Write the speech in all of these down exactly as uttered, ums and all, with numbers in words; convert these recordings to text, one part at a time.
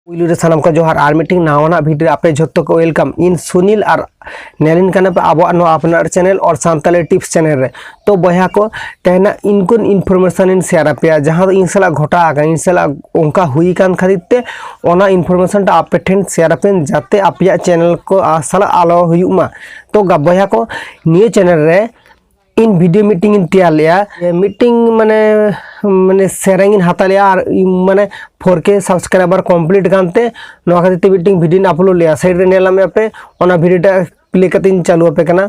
ᱯᱩᱭᱞᱩ ᱨᱮ ᱥᱟᱱᱟᱢ ᱠᱚ ᱡᱚᱦᱟᱨ, ᱟᱨ ᱢᱤᱫᱴᱤᱝ ᱱᱟᱣᱟᱱᱟᱜ ᱵᱷᱤᱰᱤᱭᱳ ᱨᱮ ᱟᱯᱮ ᱡᱷᱚᱛᱚ ᱠᱚ ᱣᱮᱞᱠᱟᱢ᱾ ᱤᱧ ᱥᱩᱱᱤᱞ ᱟᱨ ᱧᱮᱞᱤᱧ ᱠᱟᱱᱟ ᱯᱮ ᱟᱵᱚᱣᱟᱜ ᱱᱚᱣᱟ ᱟᱯᱱᱟᱨ ᱪᱮᱱᱮᱞ ᱚᱨ ᱥᱟᱱᱛᱟᱞᱤ ᱴᱤᱯᱥ ᱪᱮᱱᱮᱞ ᱨᱮ᱾ ᱛᱚ ᱵᱚᱭᱦᱟ ᱠᱚ, ᱛᱮᱦᱮᱧᱟᱜ ᱤᱱᱠᱩᱱ ᱤᱱᱯᱷᱚᱨᱢᱮᱥᱚᱱ ᱤᱧ ᱥᱮᱭᱟᱨ ᱟᱯᱮᱭᱟ, ᱡᱟᱦᱟᱸ ᱫᱚ ᱤᱧ ᱥᱟᱞᱟᱜ ᱜᱷᱚᱴᱟᱣ ᱟᱠᱟᱱ, ᱤᱧ ᱥᱟᱞᱟᱜ ᱚᱱᱠᱟ ᱦᱩᱭ ᱟᱠᱟᱱ ᱠᱷᱟᱹᱛᱤᱨ ᱛᱮ ᱚᱱᱟ ᱤᱱᱯᱷᱚᱨᱢᱮᱥᱚᱱ ᱴᱟ ᱟᱯᱮ ᱴᱷᱮᱱ ᱥᱮᱭᱟᱨ ᱟᱯᱮᱭᱟᱹᱧ, ᱡᱟᱛᱮ ᱟᱯᱮᱭᱟᱜ ᱪᱮᱱᱮᱞ ᱠᱚ ᱟ-, ᱥᱟᱞᱟᱜ ᱟᱞᱚ ᱦᱩᱭᱩᱜ ᱢᱟ᱾ ᱛᱚ ᱜᱟ-, ᱵᱚᱭᱦᱟ ᱠᱚ, ᱱᱤᱭᱟᱹ ᱪᱮᱱᱮᱞ ᱨᱮ ᱤᱧ ᱵᱷᱤᱰᱤᱭᱳ ᱢᱤᱫᱴᱤᱝ ᱤᱧ ᱛᱮᱭᱟᱨ ᱞᱮᱜᱼᱟ, ᱢᱤᱫᱴᱤᱝ ᱢᱟᱱᱮ, ᱢᱟᱱᱮ ᱥᱮᱨᱮᱧ ᱤᱧ ᱦᱟᱛᱟᱣ ᱞᱮᱜᱼᱟ, ᱟᱨ ᱤᱧ ᱢᱟᱱᱮ ᱯᱷᱳᱨ ᱠᱮ ᱥᱟᱵᱥᱠᱨᱟᱭᱵᱟᱨ ᱠᱚᱢᱯᱞᱤᱴ ᱠᱟᱱᱛᱮ ᱱᱚᱣᱟ ᱠᱷᱟᱹᱛᱤᱨ ᱛᱮ ᱢᱤᱫᱴᱤᱝ ᱵᱷᱤᱰᱤᱭᱳᱧ ᱟᱯᱞᱳᱰ ᱞᱮᱜᱼᱟ᱾ ᱥᱟᱭᱤᱰ ᱨᱮ ᱧᱮᱞ ᱧᱟᱢᱮᱫ ᱯᱮ, ᱚᱱᱟ ᱵᱷᱤᱰᱤᱭᱳ ᱴᱟᱜ ᱯᱞᱮ ᱠᱟᱛᱮ ᱤᱧ ᱪᱟᱹᱞᱩ ᱟᱯᱮ ᱠᱟᱱᱟ᱾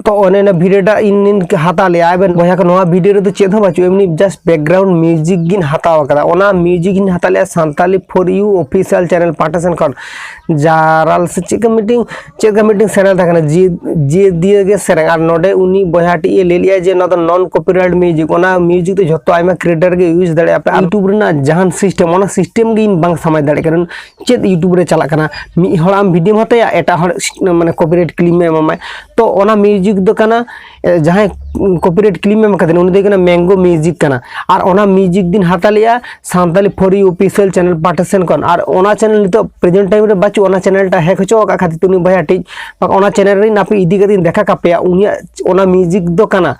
ᱛᱚ ᱚᱱᱮ ᱚᱱᱟ ᱵᱷᱤᱰᱤᱭᱳ ᱴᱟᱜ ᱤᱧ ᱤᱧ ᱦᱟᱛᱟᱣ ᱞᱮᱜᱼᱟ᱾ ᱟᱵᱮᱱ ᱵᱚᱭᱦᱟ ᱠᱚ, ᱱᱚᱣᱟ ᱵᱷᱤᱰᱤᱭᱳ ᱨᱮᱫᱚ ᱪᱮᱫ ᱦᱚᱸ ᱵᱟᱹᱪᱩᱜᱼᱟ, ᱮᱢᱱᱤ ᱡᱟᱥᱴ ᱵᱮᱠᱜᱨᱟᱣᱩᱱᱰ ᱢᱤᱣᱡᱤᱠ ᱜᱤᱧ ᱦᱟᱛᱟᱣ ᱟᱠᱟᱫᱟ᱾ ᱚᱱᱟ ᱢᱤᱣᱡᱤᱠ ᱤᱧ ᱦᱟᱛᱟᱣ ᱞᱮᱜᱼᱟ Santali for you official channel ᱯᱟᱦᱴᱟ ᱥᱮᱱ ᱠᱷᱚᱱ᱾ ᱡᱟᱨᱟᱞ ᱥᱮ ᱪᱮᱫ ᱠᱟ ᱢᱤᱫᱴᱤᱝ, ᱪᱮᱫ ᱠᱟ ᱢᱤᱫᱴᱤᱝ ᱥᱮᱨᱮᱧ ᱛᱟᱦᱮᱸ ᱠᱟᱱᱟ, ᱡᱤ ᱡᱤ ᱫᱤᱭᱮ ᱜᱮ ᱥᱮᱨᱮᱧ᱾ ᱟᱨ ᱱᱚᱰᱮ ᱩᱱᱤ ᱵᱚᱭᱦᱟ ᱴᱤᱡ ᱮ ᱞᱟᱹᱭ ᱞᱮᱜᱼᱟ ᱡᱮ ᱱᱚᱣᱟ ᱫᱚ ᱱᱚᱱ ᱠᱚᱯᱤᱨᱟᱭᱤᱴ ᱢᱤᱣᱡᱤᱠ, ᱚᱱᱟ ᱢᱤᱣᱡᱤᱠ ᱫᱚ ᱡᱷᱚᱛᱚ ᱟᱭᱢᱟ ᱠᱨᱤᱭᱮᱴᱟᱨ ᱜᱮ ᱤᱭᱩᱡᱽ ᱫᱟᱲᱮᱭᱟᱜᱼᱟ ᱯᱮ᱾ ᱟᱨ ᱭᱩᱴᱩᱵᱽ ᱨᱮᱱᱟᱜ ᱡᱟᱦᱟᱱ ᱥᱤᱥᱴᱮᱢ, ᱚᱱᱟ ᱥᱤᱥᱴᱮᱢ ᱜᱮ ᱤᱧ ᱵᱟᱝ ᱥᱟᱢᱟᱡᱽ ᱫᱟᱲᱮᱭᱟᱜ ᱠᱟᱱᱟ᱾ ᱪᱮᱫ ᱭᱩᱴᱩᱵᱽ ᱨᱮ ᱪᱟᱞᱟᱜ ᱠᱟᱱᱟ, ᱢᱤᱫ ᱦᱚᱲ ᱟᱢ ᱵᱷᱤᱰᱤᱭᱳᱢ ᱦᱟᱛᱟᱭᱟ, ᱮᱴᱟᱜ ᱦᱚᱲ ᱢᱟᱱᱮ ᱠᱚᱯᱤᱨᱟᱭᱤᱴ ᱠᱞᱮᱢ ᱮ ᱮᱢᱟᱢᱟᱭ᱾ ᱛᱚ ᱚᱱᱟ ᱢᱤᱣᱡᱤᱠ ᱫᱚ ᱠᱟᱱᱟ, ᱮ, ᱡᱟᱦᱟᱸᱭ ᱠᱚᱯᱤᱨᱟᱭᱤᱴ ᱠᱞᱮᱢ ᱮᱢ ᱠᱟᱫᱮ, ᱩᱱᱤ ᱫᱚ ᱦᱩᱭᱩᱜ ᱠᱟᱱᱟ ᱢᱮᱝᱜᱳ ᱢᱤᱣᱡᱤᱠ ᱠᱟᱱᱟ᱾ ᱟᱨ ᱚᱱᱟ ᱢᱤᱣᱡᱤᱠ ᱫᱤᱱ ᱦᱟᱛᱟᱣ ᱞᱮᱜᱼᱟ Santali for you official channel ᱯᱟᱦᱴᱟ ᱥᱮᱱ ᱠᱷᱚᱱ᱾ ᱟᱨ ᱚᱱᱟ ᱪᱮᱱᱮᱞ ᱱᱤᱛᱚᱜ ᱯᱨᱮᱡᱮᱱᱴ ᱴᱟᱭᱤᱢ ᱨᱮ ᱵᱟᱹᱪᱩᱜ, ᱚᱱᱟ ᱪᱮᱱᱮᱞ ᱴᱟ ᱦᱮᱠ ᱦᱚᱪᱚ ᱟᱠᱟᱫ ᱠᱷᱟᱹᱛᱤᱨ ᱛᱮ ᱩᱱᱤ ᱵᱚᱭᱦᱟ ᱴᱤᱡ, ᱚᱱᱟ ᱪᱮᱱᱮᱞ ᱨᱮ ᱟᱯᱮ ᱤᱫᱤ ᱠᱟᱛᱮ ᱤᱧ ᱫᱮᱠᱷᱟ ᱠᱟᱯᱮᱭᱟ, ᱩᱱᱤᱭᱟᱜ ᱚᱱᱟ ᱢᱤᱣᱡᱤᱠ ᱫᱚ ᱠᱟᱱᱟ᱾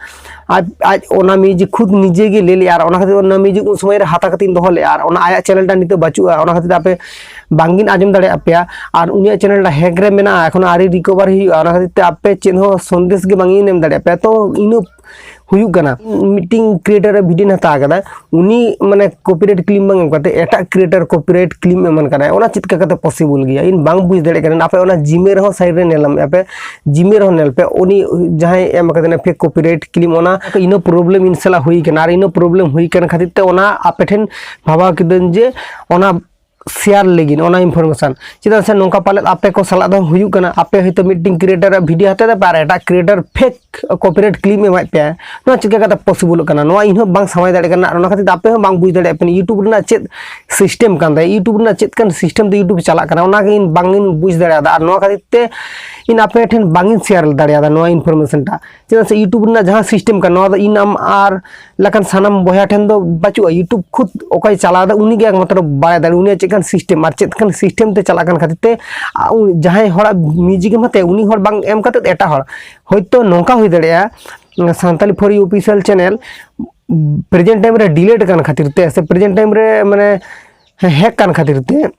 ᱟᱡ, ᱟᱡ ᱚᱱᱟ ᱢᱤᱣᱡᱤᱠ ᱠᱷᱩᱫ ᱱᱤᱡᱮ ᱜᱮ ᱞᱟᱹᱭ ᱞᱮᱜᱼᱟ, ᱟᱨ ᱚᱱᱟ ᱠᱷᱟᱹᱛᱤᱨ ᱚᱱᱟ ᱢᱤᱣᱡᱤᱠ ᱩᱱ ᱥᱚᱢᱚᱭ ᱨᱮ ᱦᱟᱛᱟᱣ ᱠᱟᱛᱮ ᱤᱧ ᱫᱚᱦᱚ ᱞᱮᱜᱼᱟ, ᱟᱨ ᱚᱱᱟ ᱟᱭᱟᱜ ᱪᱮᱱᱮᱞ ᱴᱟ ᱱᱤᱛᱚᱜ ᱵᱟᱹᱪᱩᱜᱼᱟ, ᱚᱱᱟ ᱠᱷᱟᱹᱛᱤᱨ ᱛᱮ ᱟᱯᱮ ᱵᱟᱝ ᱜᱤᱧ ᱟᱸᱡᱚᱢ ᱫᱟᱲᱮᱭᱟᱜ ᱯᱮᱭᱟ᱾ ᱟᱨ ᱩᱱᱤᱭᱟᱜ ᱪᱮᱱᱮᱞ ᱴᱟ ᱦᱮᱠ ᱨᱮ ᱢᱮᱱᱟᱜᱼᱟ, ᱮᱠᱷᱚᱱ ᱟᱹᱣᱨᱤ ᱨᱤᱠᱚᱵᱷᱟᱨ ᱦᱩᱭᱩᱜᱼᱟ, ᱚᱱᱟ ᱠᱷᱟᱹᱛᱤᱨ ᱛᱮ ᱟᱯᱮ ᱪᱮᱫ ᱦᱚᱸ ᱥᱚᱱᱫᱮᱥ ᱜᱮ ᱵᱟᱝ ᱤᱧ ᱮᱢ ᱫᱟᱲᱮᱭᱟᱜ ᱯᱮᱭᱟ᱾ ᱛᱚ ᱤᱱᱟᱹ ᱦᱩᱭᱩᱜ ᱠᱟᱱᱟ, ᱢᱤᱫᱴᱤᱝ ᱠᱨᱤᱭᱮᱴᱟᱨ ᱵᱷᱤᱰᱤᱭᱳ ᱦᱟᱛᱟᱣ ᱠᱟᱫᱟ, ᱩᱱᱤ ᱢᱟᱱᱮ ᱠᱚᱯᱤᱨᱟᱭᱤᱴ ᱠᱞᱮᱢ ᱵᱟᱝ ᱮᱢ ᱠᱟᱛᱮ ᱮᱴᱟᱜ ᱠᱨᱤᱭᱮᱴᱟᱨ ᱠᱚᱯᱤᱨᱟᱭᱤᱴ ᱠᱞᱮᱢ ᱮᱢᱟᱱ ᱠᱟᱱᱟᱭ, ᱚᱱᱟ ᱪᱮᱫ ᱞᱮᱠᱟ ᱠᱟᱛᱮ ᱯᱚᱥᱤᱵᱚᱞ ᱜᱮᱭᱟ? ᱤᱧ ᱵᱟᱝ ᱵᱩᱡᱽ ᱫᱟᱲᱮᱭᱟᱜ ᱠᱟᱱᱟ᱾ ᱟᱯᱮ ᱚᱱᱟ ᱡᱤᱢᱮᱞ ᱨᱮᱦᱚᱸ ᱥᱟᱭᱤᱰ ᱨᱮ ᱧᱮᱞ ᱧᱟᱢᱮᱫᱼᱟ ᱯᱮ, ᱡᱤᱢᱮᱞ ᱨᱮᱦᱚᱸ ᱧᱮᱞ ᱯᱮ, ᱩᱱᱤ ᱡᱟᱦᱟᱸᱭ ᱮᱢ ᱠᱟᱫᱮ ᱯᱷᱮᱠ ᱠᱚᱯᱤᱨᱟᱭᱤᱴ ᱠᱞᱮᱢ, ᱚᱱᱟ ᱤᱱᱟᱹ ᱯᱨᱚᱵᱞᱮᱢ ᱤᱧ ᱥᱟᱞᱟᱜ ᱦᱩᱭ ᱠᱟᱱᱟ, ᱟᱨ ᱤᱱᱟᱹ ᱯᱨᱚᱵᱞᱮᱢ ᱦᱩᱭ ᱠᱟᱱ ᱠᱷᱟᱹᱛᱤᱨ ᱛᱮ ᱚᱱᱟ ᱟᱯᱮ ᱴᱷᱮᱱ ᱵᱷᱟᱵᱟᱣ ᱠᱤᱫᱟᱹᱧ ᱡᱮ ᱚᱱᱟ ᱥᱮᱭᱟᱨ ᱞᱟᱹᱜᱤᱫ ᱚᱱᱟ ᱤᱱᱯᱷᱚᱨᱢᱮᱥᱚᱱ᱾ ᱪᱮᱫᱟᱜ ᱥᱮ ᱱᱚᱝᱠᱟ ᱯᱟᱞᱮᱫ ᱟᱯᱮ ᱠᱚ ᱥᱟᱞᱟᱜ ᱫᱚ ᱦᱩᱭᱩᱜ ᱠᱟᱱᱟ, ᱟᱯᱮ ᱦᱚᱭᱛᱳ ᱢᱤᱫᱴᱮᱱ ᱠᱨᱤᱭᱮᱴᱟᱨᱟᱜ ᱵᱷᱤᱰᱤᱭᱳ ᱦᱟᱛᱟᱣ ᱫᱟ ᱟᱨ ᱮᱴᱟᱜ ᱠᱨᱤᱭᱮᱴᱟᱨ ᱯᱷᱮᱠ ᱠᱚᱯᱤᱨᱟᱭᱤᱴ ᱠᱞᱮᱢ ᱮᱢᱟᱭ ᱯᱮᱭᱟ᱾ ᱱᱚᱣᱟ ᱪᱤᱠᱟᱹ ᱠᱟᱛᱮ ᱯᱚᱥᱤᱵᱚᱞᱚᱜ ᱠᱟᱱᱟ, ᱱᱚᱣᱟ ᱤᱧ ᱦᱚᱸ ᱵᱟᱝ ᱥᱟᱢᱟᱭ ᱫᱟᱲᱮᱭᱟᱜ ᱠᱟᱱᱟ᱾ ᱟᱨ ᱚᱱᱟ ᱠᱷᱟᱹᱛᱤᱨ ᱛᱮ ᱟᱯᱮ ᱦᱚᱸ ᱵᱟᱝ ᱵᱩᱡᱽ ᱫᱟᱲᱮᱭᱟᱜ ᱯᱮ YouTube ᱨᱮᱱᱟᱜ ᱪᱮᱫ ᱥᱤᱥᱴᱮᱢ ᱠᱟᱱ ᱛᱟᱭᱟ, YouTube ᱨᱮᱱᱟᱜ ᱪᱮᱫ ᱠᱟᱱ ᱥᱤᱥᱴᱮᱢ ᱛᱮ YouTube ᱪᱟᱞᱟᱜ ᱠᱟᱱᱟ, ᱚᱱᱟ ᱜᱮ ᱤᱧ ᱵᱟᱝ ᱤᱧ ᱵᱩᱡᱽ ᱫᱟᱲᱮᱭᱟᱫᱟ᱾ ᱟᱨ ᱱᱚᱣᱟ ᱠᱷᱟᱹᱛᱤᱨ ᱛᱮ ᱤᱧ ᱟᱯᱮ ᱴᱷᱮᱱ ᱵᱟᱝ ᱤᱧ ᱥᱮᱭᱟᱨ ᱫᱟᱲᱮᱭᱟᱫᱟ ᱱᱚᱣᱟ ᱤᱱᱯᱷᱚᱨᱢᱮᱥᱚᱱ ᱴᱟ᱾ ᱪᱮᱫᱟᱜ ᱥᱮ YouTube ᱨᱮᱱᱟᱜ ᱡᱟᱦᱟᱸ ᱥᱤᱥᱴᱮᱢ ᱠᱟᱱᱟ, ᱱᱚᱣᱟ ᱫᱚ ᱤᱧ ᱟᱢ ᱟᱨ ᱞᱮᱠᱟᱱ ᱥᱟᱱᱟᱢ ᱵᱚᱭᱦᱟ ᱴᱷᱮᱱ ᱫᱚ ᱵᱟᱹᱪᱩᱜᱼᱟ᱾ YouTube ᱠᱷᱩᱫ ᱚᱠᱚᱭ ᱪᱟᱞᱟᱣ ᱮᱫᱟ ᱩᱱᱤ ᱜᱮ ᱮᱠᱢᱟᱛᱨᱚ ᱵᱟᱲᱟᱭ ᱫᱟᱲᱮᱭᱟᱜᱼᱟ ᱩᱱᱤᱭᱟᱜ ᱪᱮᱫ ᱠᱟᱱ ᱥᱤᱥᱴᱮᱢ ᱟᱨ ᱪᱮᱫ ᱠᱟᱱ ᱥᱤᱥᱴᱮᱢ ᱛᱮ ᱪᱟᱞᱟᱜ ᱠᱟᱱ ᱠᱷᱟᱹᱛᱤᱨ ᱛᱮ, ᱟ, ᱩᱱᱤ ᱡᱟᱦᱟᱸᱭ ᱦᱚᱲᱟᱜ ᱢᱤᱭᱩᱡᱤᱠ ᱮᱢ ᱦᱟᱛᱟᱭᱟ ᱩᱱᱤ ᱦᱚᱲ ᱵᱟᱝ ᱮᱢ ᱠᱟᱛᱮ ᱮᱴᱟᱜ ᱦᱚᱲ᱾ ᱦᱚᱭᱛᱳ ᱱᱚᱝᱠᱟ ᱦᱩᱭ ᱫᱟᱲᱮᱭᱟᱜᱼᱟ, Santali for you official channel present time ᱨᱮ ᱰᱤᱞᱮᱴ ᱠᱟᱱ ᱠᱷᱟᱹᱛᱤᱨ ᱛᱮ ᱥᱮ ᱯᱨᱮᱡᱮᱱᱴ ᱴᱟᱭᱤᱢ ᱨᱮ ᱢᱟᱱᱮ ᱦᱮᱠ ᱠᱟᱱ ᱠᱷᱟᱹᱛᱤᱨ ᱛᱮ,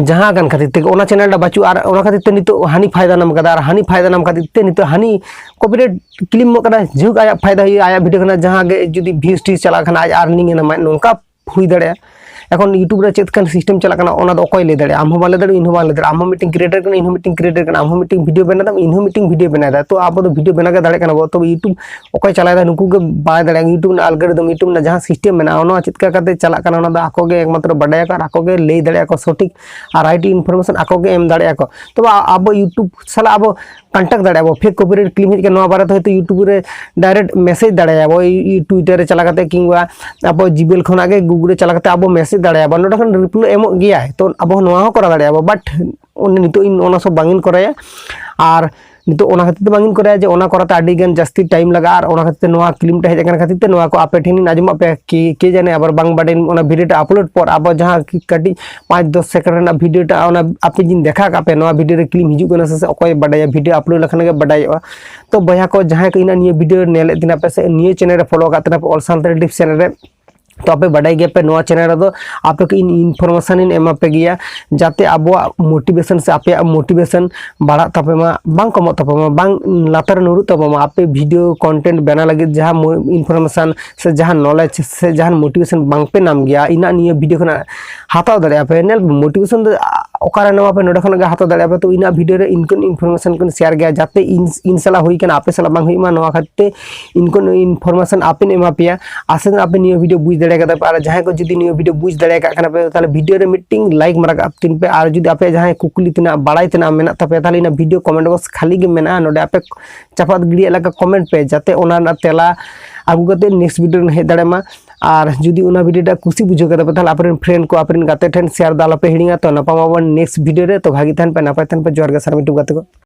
ᱡᱟᱦᱟᱸ ᱠᱟᱱ ᱠᱷᱟᱹᱛᱤᱨ ᱛᱮ ᱚᱱᱟ ᱪᱮᱱᱮᱞ ᱴᱟ ᱵᱟᱹᱪᱩᱜᱼᱟ, ᱟᱨ ᱚᱱᱟ ᱠᱷᱟᱹᱛᱤᱨ ᱛᱮ ᱱᱤᱛᱚᱜ ᱦᱟᱹᱱᱤ ᱯᱷᱟᱭᱫᱟ ᱧᱟᱢ ᱠᱟᱫᱟ ᱟᱨ ᱦᱟᱹᱱᱤ ᱯᱷᱟᱭᱫᱟ ᱧᱟᱢ ᱠᱷᱟᱹᱛᱤᱨ ᱛᱮ ᱱᱤᱛᱚᱜ ᱦᱟᱹᱱᱤ ᱠᱚᱯᱤᱨᱟᱭᱤᱴ ᱠᱞᱮᱢᱚᱜ ᱠᱟᱱᱟ᱾ ᱡᱟᱭᱦᱳᱠ, ᱟᱭᱟᱜ ᱯᱷᱟᱭᱫᱟ ᱦᱩᱭᱩᱜᱼᱟ, ᱟᱭᱟᱜ ᱵᱷᱤᱰᱤᱭᱳ ᱠᱷᱚᱱᱟᱜ ᱡᱟᱦᱟᱸ ᱜᱮ ᱡᱩᱫᱤ ᱵᱷᱤᱭᱩᱡᱽ ᱴᱤᱭᱩᱡᱽ ᱪᱟᱞᱟᱜ ᱠᱷᱟᱱ ᱟᱡ ᱟᱨᱱᱤᱝ ᱮ ᱧᱟᱢᱟ, ᱱᱚᱝᱠᱟ ᱦᱩᱭ ᱫᱟᱲᱮᱭᱟᱜᱼᱟ᱾ ᱮᱠᱷᱚᱱ YouTube ᱨᱮ ᱪᱮᱫ ᱠᱟᱱ ᱥᱤᱥᱴᱮᱢ ᱪᱟᱞᱟᱜ ᱠᱟᱱᱟ ᱚᱱᱟ ᱫᱚ ᱚᱠᱚᱭ ᱞᱟᱹᱭ ᱫᱟᱲᱮᱭᱟᱜᱼᱟ? ᱟᱢ ᱦᱚᱸ ᱵᱟᱢ ᱞᱟᱹᱭ ᱫᱟᱲᱮᱭᱟᱜᱼᱟ, ᱤᱧ ᱦᱚᱸ ᱵᱟᱝ ᱞᱟᱹᱭ ᱫᱟᱲᱮᱭᱟᱜᱼᱟ᱾ ᱟᱢ ᱦᱚᱸ ᱢᱤᱫᱴᱮᱱ ᱠᱨᱤᱭᱮᱴᱟᱨ ᱠᱟᱱᱟ, ᱤᱧ ᱦᱚᱸ ᱢᱤᱫᱴᱮᱱ ᱠᱨᱤᱭᱮᱴᱟᱨ ᱠᱟᱱᱟ, ᱟᱢ ᱦᱚᱸ ᱢᱤᱫᱴᱮᱱ ᱵᱷᱤᱰᱤᱭᱳ ᱵᱮᱱᱟᱣ ᱫᱟ, ᱤᱧ ᱦᱚᱸ ᱢᱤᱫᱴᱮᱱ ᱵᱷᱤᱰᱤᱭᱳ ᱵᱮᱱᱟᱣ ᱫᱟ᱾ ᱛᱚ ᱟᱵᱚ ᱫᱚ ᱵᱷᱤᱰᱤᱭᱳ ᱵᱮᱱᱟᱣ ᱜᱮ ᱫᱟᱲᱮᱭᱟᱜ ᱠᱟᱱᱟ ᱵᱚ, ᱛᱚᱵᱮ YouTube ᱚᱠᱚᱭ ᱪᱟᱞᱟᱣ ᱮᱫᱟ ᱱᱩᱠᱩ ᱜᱮ ᱵᱟᱲᱟᱭ ᱫᱟᱲᱮᱭᱟᱜᱼᱟ᱾ YouTube ᱨᱮᱱᱟᱜ algorithm, YouTube ᱨᱮᱱᱟᱜ ᱡᱟᱦᱟᱸ ᱥᱤᱥᱴᱮᱢ ᱢᱮᱱᱟᱜᱼᱟ ᱚᱱᱟ ᱪᱮᱫ ᱞᱮᱠᱟ ᱠᱟᱛᱮ ᱪᱟᱞᱟᱜ ᱠᱟᱱᱟ ᱚᱱᱟ ᱫᱚ ᱟᱠᱚ ᱜᱮ ᱮᱠᱢᱟᱛᱨᱚ ᱵᱟᱰᱟᱭᱟᱠᱚ ᱟᱨ ᱟᱠᱚ ᱜᱮ ᱞᱟᱹᱭ ᱫᱟᱲᱮᱭᱟᱜᱼᱟ ᱠᱚ ᱥᱚᱴᱷᱤᱠ ᱟᱨ ᱨᱟᱭᱤᱴ ᱤᱱᱯᱷᱚᱨᱢᱮᱥᱚᱱ ᱟᱠᱚ ᱜᱮ ᱮᱢ ᱫᱟᱲᱮᱭᱟᱜᱼᱟ ᱠᱚ᱾ ᱛᱚᱵᱮ ᱟ-, ᱟᱵᱚ YouTube ᱥᱟᱞᱟᱜ ᱟᱵᱚ ᱠᱚᱱᱴᱟᱠᱴ ᱫᱟᱲᱮᱭᱟᱜᱼᱟ ᱵᱚ, ᱯᱷᱮᱠ ᱠᱚᱯᱤᱨᱟᱭᱤᱴ ᱠᱞᱮᱢ ᱦᱮᱡ ᱠᱟᱱᱟ ᱱᱚᱣᱟ ᱵᱟᱨᱮ ᱛᱮ ᱦᱚᱭᱛᱳ YouTube ᱨᱮ ᱰᱟᱭᱨᱮᱠᱴ ᱢᱮᱥᱮᱡᱽ ᱫᱟᱲᱮᱭᱟᱜᱼᱟ ᱵᱚ, ᱤ-, ᱤ-, Twitter ᱨᱮ ᱪᱟᱞᱟᱣ ᱠᱟᱛᱮ ᱠᱤᱝᱵᱟ ᱟᱵᱚ Gmail ᱠᱷᱚᱱᱟᱜ ᱜᱮ Google ᱨᱮ ᱪᱟᱞᱟᱣ ᱠᱟᱛᱮ ᱟᱵᱚ ᱢᱮᱥᱮᱡᱽ ᱫᱟᱲᱮᱭᱟᱜᱼᱟ ᱵᱚ, ᱱᱚᱰᱮ ᱠᱷᱚᱱ ᱨᱤᱯᱞᱟᱭ ᱮᱢᱚᱜ ᱜᱮᱭᱟᱭ᱾ ᱛᱚ ᱟᱵᱚ ᱦᱚᱸ ᱱᱚᱣᱟ ᱦᱚᱸ ᱠᱚᱨᱟᱣ ᱫᱟᱲᱮᱭᱟᱜᱼᱟ ᱵᱚ, but ᱩᱱᱤ ᱱᱤᱛᱚᱜ ᱤᱧ ᱚᱱᱟ ᱥᱚᱵ ᱵᱟᱝ ᱤᱧ ᱠᱚᱨᱟᱭᱟ᱾ ᱟᱨ ᱱᱤᱛᱚᱜ ᱚᱱᱟ ᱠᱷᱟᱹᱛᱤᱨ ᱛᱮ ᱵᱟᱝ ᱤᱧ ᱠᱚᱨᱟᱭᱟ ᱡᱮ ᱚᱱᱟ ᱠᱚᱨᱟᱣ ᱛᱮ ᱟᱹᱰᱤ ᱜᱟᱱ ᱡᱟᱹᱥᱛᱤ ᱴᱟᱭᱤᱢ ᱞᱟᱜᱟᱜᱼᱟ, ᱟᱨ ᱚᱱᱟ ᱠᱷᱟᱹᱛᱤᱨ ᱛᱮ ᱱᱚᱣᱟ ᱠᱞᱮᱢ ᱴᱟ ᱦᱮᱡ ᱟᱠᱟᱱ ᱠᱷᱟᱹᱛᱤᱨ ᱛᱮ ᱱᱚᱣᱟ ᱠᱚ ᱟᱯᱮ ᱴᱷᱮᱱ ᱤᱧ ᱟᱸᱡᱚᱢᱟᱜ ᱯᱮᱭᱟ᱾ ᱠᱮ, ᱠᱮ ᱡᱟᱱᱮ ᱟᱵᱟᱨ ᱵᱟᱝ ᱵᱟᱰᱟᱭ ᱚᱱᱟ ᱵᱷᱤᱰᱤᱭᱳ ᱴᱟ ᱟᱯᱞᱳᱰ ᱯᱚᱨ ᱟᱵᱚ ᱡᱟᱦᱟᱸ ᱠᱤ ᱠᱟᱹᱴᱤᱡ ᱯᱟᱸᱪ ᱫᱚᱥ ᱥᱮᱠᱮᱱᱰ ᱨᱮᱱᱟᱜ ᱵᱷᱤᱰᱤᱭᱳ ᱴᱟ ᱚᱱᱟ ᱟᱯᱮ ᱡᱤᱧ ᱫᱮᱠᱷᱟᱣ ᱠᱟᱜ ᱯᱮ, ᱱᱚᱣᱟ ᱵᱷᱤᱰᱤᱭᱳ ᱨᱮ ᱠᱞᱮᱢ ᱦᱤᱡᱩᱜ ᱠᱟᱱᱟ ᱥᱮ, ᱥᱮ ᱚᱠᱚᱭ ᱵᱟᱰᱟᱭᱟ, ᱵᱷᱤᱰᱤᱭᱳ ᱟᱯᱞᱳᱰ ᱞᱮᱠᱷᱟᱱ ᱜᱮ ᱵᱟᱰᱟᱭᱚᱜᱼᱟ᱾ ᱛᱚ ᱵᱚᱭᱦᱟ ᱠᱚ ᱡᱟᱦᱟᱸᱭ ᱠᱚ ᱤᱧᱟᱹᱜ ᱱᱤᱭᱟᱹ ᱵᱷᱤᱰᱤᱭᱳ ᱧᱮᱞᱮᱫ ᱛᱟᱦᱮᱱᱟ ᱯᱮ ᱥᱮ ᱱᱤᱭᱟᱹ ᱪᱮᱱᱮᱞ ᱨᱮ ᱯᱷᱚᱞᱳ ᱟᱠᱟᱫ ᱛᱟᱦᱮᱱᱟ ᱯᱮ All Santali Tips ᱪᱮᱱᱮᱞ ᱨᱮ, ᱛᱚ ᱟᱯᱮ ᱵᱟᱰᱟᱭ ᱜᱮᱭᱟᱯᱮ ᱱᱚᱣᱟ ᱪᱮᱱᱮᱞ ᱨᱮᱫᱚ ᱟᱯᱮ ᱠᱚ ᱤᱧ ᱤᱱᱯᱷᱚᱨᱢᱮᱥᱚᱱ ᱤᱧ ᱮᱢᱟ ᱯᱮ ᱜᱮᱭᱟ, ᱡᱟᱛᱮ ᱟᱵᱚᱣᱟᱜ ᱢᱳᱴᱤᱵᱷᱮᱥᱚᱱ ᱥᱮ ᱟᱯᱮᱭᱟᱜ ᱢᱳᱴᱤᱵᱷᱮᱥᱚᱱ ᱵᱟᱲᱦᱟᱜ ᱛᱟᱯᱮ ᱢᱟ, ᱵᱟᱝ ᱠᱚᱢᱚᱜ ᱛᱟᱯᱮ ᱢᱟ, ᱵᱟᱝ ᱞᱟᱛᱟᱨ ᱱᱩᱨᱩᱜ ᱛᱟᱯᱮ ᱢᱟ᱾ ᱟᱯᱮ ᱵᱷᱤᱰᱤᱭᱳ ᱠᱚᱱᱴᱮᱱᱴ ᱵᱮᱱᱟᱣ ᱞᱟᱹᱜᱤᱫ ᱡᱟᱦᱟᱸ ᱢᱳ-, ᱤᱱᱯᱷᱚᱨᱢᱮᱥᱚᱱ ᱥᱮ ᱡᱟᱦᱟᱸ ᱱᱚᱞᱮᱡᱽ ᱥᱮ ᱡᱟᱦᱟᱸ ᱢᱳᱴᱤᱵᱷᱮᱥᱚᱱ ᱵᱟᱝ ᱯᱮ ᱧᱟᱢ ᱜᱮᱭᱟ, ᱤᱧᱟᱹᱜ ᱱᱤᱭᱟᱹ ᱵᱷᱤᱰᱤᱭᱳ ᱠᱷᱚᱱᱟᱜ ᱦᱟᱛᱟᱣ ᱫᱟᱲᱮᱭᱟᱜᱼᱟ ᱯᱮ᱾ ᱧᱮᱞ ᱯᱮ, ᱢᱳᱴᱤᱵᱷᱮᱥᱚᱱ ᱫᱚ, ᱟ-, ᱚᱠᱟᱨᱮ ᱱᱚᱣᱟ ᱯᱮ ᱱᱚᱰᱮ ᱠᱷᱚᱱᱟᱜ ᱜᱮ ᱦᱟᱛᱟᱣ ᱫᱟᱲᱮᱭᱟᱜᱼᱟ ᱯᱮ᱾ ᱛᱚ ᱤᱧᱟᱹᱜ ᱵᱷᱤᱰᱤᱭᱳ ᱨᱮ ᱤᱱᱠᱟᱹᱱ ᱤᱱᱯᱷᱚᱨᱢᱮᱥᱚᱱ ᱠᱚᱧ ᱥᱮᱭᱟᱨ ᱜᱮᱭᱟ, ᱡᱟᱛᱮ ᱤᱧ ᱤᱧ ᱥᱟᱞᱟᱜ ᱦᱩᱭ ᱠᱟᱱᱟ ᱟᱯᱮ ᱥᱟᱞᱟᱜ ᱵᱟᱝ ᱦᱩᱭᱩᱜ ᱢᱟ, ᱱᱚᱣᱟ ᱠᱷᱟᱹᱛᱤᱨ ᱛᱮ ᱤᱱᱠᱟᱹᱱ ᱤᱱᱯᱷᱚᱨᱢᱮᱥᱚᱱ ᱟᱯᱮᱧ ᱮᱢᱟ ᱯᱮᱭᱟ᱾ ᱟᱥᱟ ᱫᱚ ᱟᱯᱮ ᱱᱤᱭᱟᱹ ᱵᱷᱤᱰᱤᱭᱳ ᱵᱩᱡᱽ ᱫᱟᱲᱮ ᱠᱟᱫᱟ ᱯᱮ, ᱟᱨ ᱡᱟᱦᱟᱸᱭ ᱠᱚ ᱡᱩᱫᱤ ᱱᱤᱭᱟᱹ ᱵᱷᱤᱰᱤᱭᱳ ᱵᱩᱡᱽ ᱫᱟᱲᱮ ᱠᱟᱜ ᱠᱟᱱᱟ ᱯᱮ, ᱛᱟᱦᱚᱞᱮ ᱵᱷᱤᱰᱤᱭᱳ ᱨᱮ ᱢᱤᱫᱴᱤᱝ ᱞᱟᱭᱤᱠ ᱢᱟᱨᱟ ᱠᱟᱜ ᱛᱤᱧ ᱯᱮ, ᱟᱨ ᱡᱩᱫᱤ ᱟᱯᱮᱭᱟᱜ ᱡᱟᱦᱟᱸᱭ ᱠᱩᱠᱞᱤ ᱛᱮᱱᱟᱜ ᱵᱟᱲᱟᱭ ᱛᱮᱱᱟᱜ ᱢᱮᱱᱟᱜ ᱛᱟᱯᱮᱭᱟ, ᱛᱟᱦᱚᱞᱮ ᱤᱧᱟᱹᱜ ᱵᱷᱤᱰᱤᱭᱳ ᱠᱚᱢᱮᱱᱴ ᱵᱚᱠᱥ ᱠᱷᱟᱹᱞᱤ ᱜᱮ ᱢᱮᱱᱟᱜᱼᱟ, ᱱᱚᱰᱮ ᱟᱯᱮ ᱪᱟᱯᱟᱫ ᱜᱤᱰᱤᱭᱟᱜ ᱞᱮᱠᱟ ᱠᱚᱢᱮᱱᱴ ᱯᱮ, ᱡᱟᱛᱮ ᱚᱱᱟ ᱨᱮᱱᱟᱜ ᱛᱮᱞᱟ ᱟᱹᱜᱩ ᱠᱟᱛᱮ ᱱᱮᱠᱥᱴ ᱵᱷᱤᱰᱤᱭᱳ ᱨᱮ ᱦᱮᱡ ᱫᱟᱲᱮᱭᱟᱜ ᱢᱟ᱾ ᱟᱨ ᱡᱩᱫᱤ ᱚᱱᱟ ᱵᱷᱤᱰᱤᱭᱳ ᱴᱟᱜ ᱠᱩᱥᱤ ᱵᱩᱡᱷᱟᱹᱣ ᱠᱟᱫᱟ ᱯᱮ, ᱛᱟᱦᱚᱞᱮ ᱟᱯᱮᱨᱮᱱ ᱯᱷᱨᱮᱱᱰ ᱠᱚ, ᱟᱯᱮᱨᱮᱱ ᱜᱟᱛᱮ ᱴᱷᱮᱱ ᱥᱮᱭᱟᱨ ᱫᱚ ᱟᱞᱚᱯᱮ ᱦᱤᱲᱤᱧᱟ᱾ ᱛᱚ ᱧᱟᱯᱟᱢ ᱟᱵᱚᱱ ᱱᱮᱠᱥᱴ ᱵᱷᱤᱰᱤᱭᱳ ᱨᱮ᱾ ᱛᱚ ᱵᱷᱟᱜᱮ ᱛᱟᱦᱮᱱ ᱯᱮ, ᱱᱟᱯᱟᱭ ᱛᱟᱦᱮᱱ ᱯᱮ᱾ ᱡᱚᱦᱟᱨ ᱜᱮ ᱥᱟᱱᱟᱢ YouTube ᱜᱟᱛᱮ ᱠᱚ᱾